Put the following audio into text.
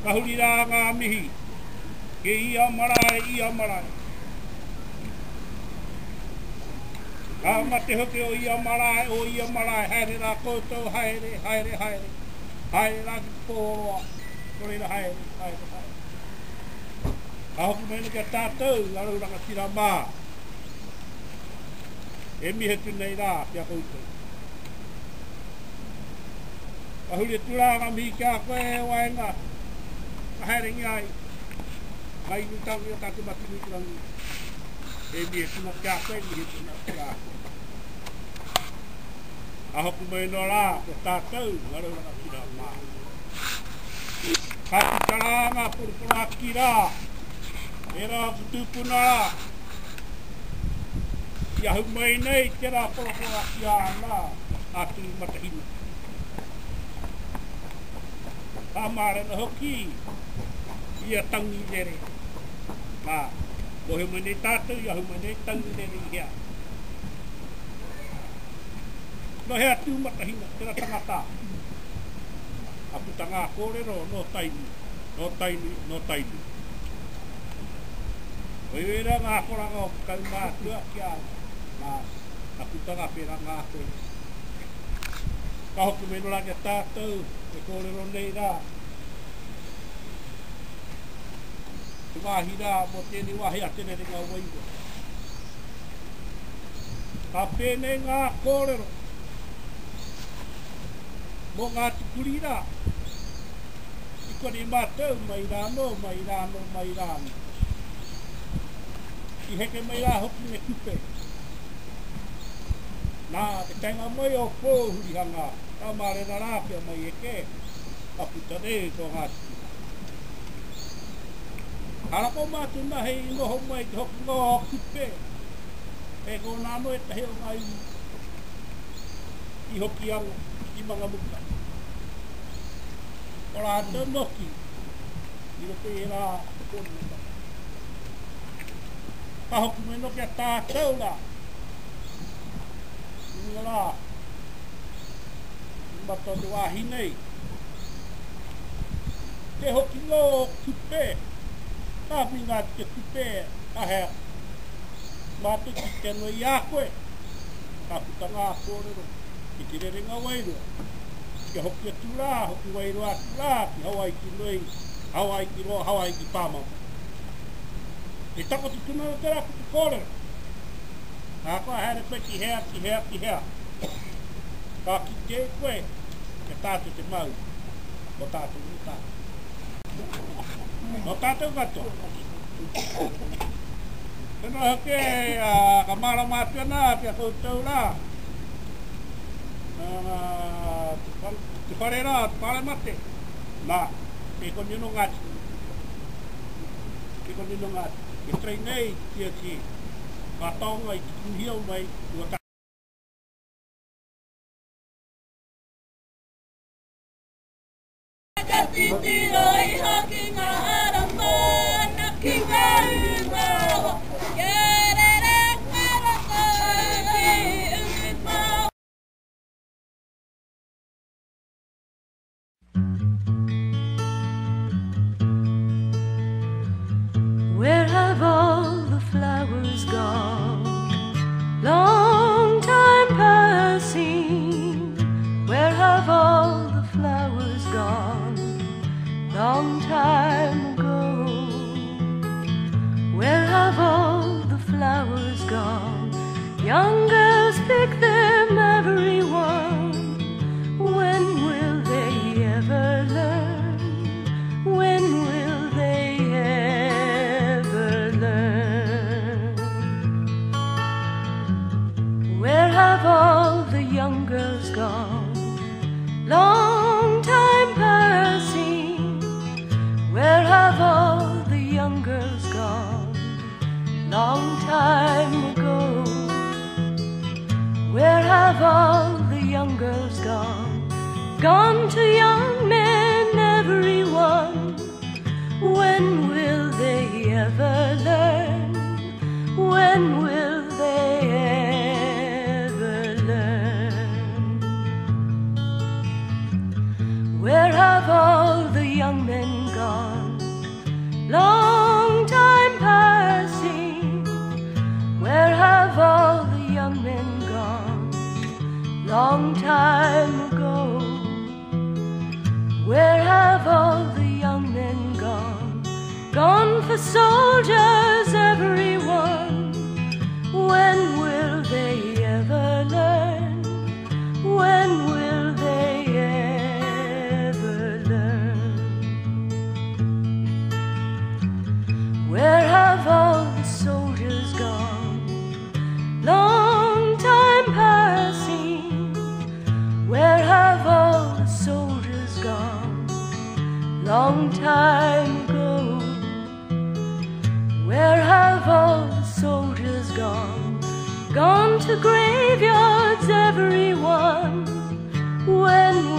Ka huri rā ngā mihi ki ia marae, ia marae. Ka mate hoki o ia marae, o ia marae, haere rā koutou, haere, haere, haere. Haere rā ki te pōroa, nō reira haere, haere, haere. Ka hoki mai nei ki a tātou, ngā rau rangatira mā. E mihi atu nei rā ki a koutou. Ka huri atu rā ngā mihi ki a koe e waenga, ka haerengia ai ngā inutanga i o tātou Matinui-te-rangi. E mihi atu nā ki a koe, mihi atu nā ki a koe. Ka hoki mai noa rā ki a tātou ngā rau rangatira mā. Ka puta rā ngā poroporoaki rā, e rā ku tūpuna rā, I ahu mai nei tērā poroporoaki āna a Tūmatahina. Ka mārena hoki i a Tangirere. Nā, mōhio mai nei tātou i ahu mai nei Tangirere i hea. Nō hea Tūmatahina, tērā tangata? Ka puta ngā kōrero nō Tainui, nō Tainui, nō Tainui. Koia ērā ngā akoranga o te kaumātua ki a au, nā, ka puta ngā whera ngā kōrero. Ka hoki mai nō rā ki a tātou e kōrero nei rā, te wāhi rā mō tēnei wāhi a Te Rerenga Wairua. Ka pēnei ngā kōrero mō Ngāti Kurī rā, I konei mātou mai rā anō, mai rā anō, mai rā anō. I heke mai rā hoki me Kupe. Nā, te taenga mai o Pōhurihanga, ka mārena rā kia mai eke, ka puta nei ko Ngāti Kurī. Ka rako mātou nā hei i noho mai te hokinga o Kupe, kei konā anō ētahi o ngā iwi i Hokianga, i Mangamuka. O rātou noki i roto i ērā kōrero. Ka hoki mai noki a tātou rā, i runga rā, i mata o te wāhi nei, te hokinga o Kupe, ka whinga atu te Kupe, ka hea, mātou ki te anō i a koe, ka puta ngā kōrero ki te rerenga wairua. Kia hoki atu rā, hoki wairua atu rā ki Hawaiki nui, Hawaiki roa, Hawaiki pāmamae. E takoto tonu ana tērā kupu kōrero. Ahakoa haere koe ki hea, ki hea, ki hea, ka kite koe kia tātou te mau o tātou nō tātou. Nō tātou katoa. Tēnā hoki, ka mārama atu ana ki a koutou rā. Te whare rā, te paremate, nā, kei konei anō Ngāti Kurī. Kei konei anō Ngāti Kurī. E train nei te tiaki ngā taonga i tukuhia mai i wā Ka titiro iho ki ngā ara moana, ki ngā ūnga o Kia rere ngā roto ki Ungupō. Where have all the flowers gone? Long time passing. Where have all the flowers gone? Long time ago. Where have all the flowers gone? Young girls pick them, every one. When will they ever learn? When will they ever learn? Where have all the young girls gone? Long time passing. Where have all the young girls gone? Long time ago. Where have all the young girls gone? Gone to young men, everyone. When will they ever learn? When will they ever learn? Where have all the young men gone? Long time passing, where have all the young men gone? Long time ago, where have all the young men gone? Gone for soldiers, everyone. When will they ever learn? When will they ever learn? Where have all the soldiers gone? Long time passing, where have all the soldiers gone? Long time ago, where have all the soldiers gone? Gone to graveyards, everyone. When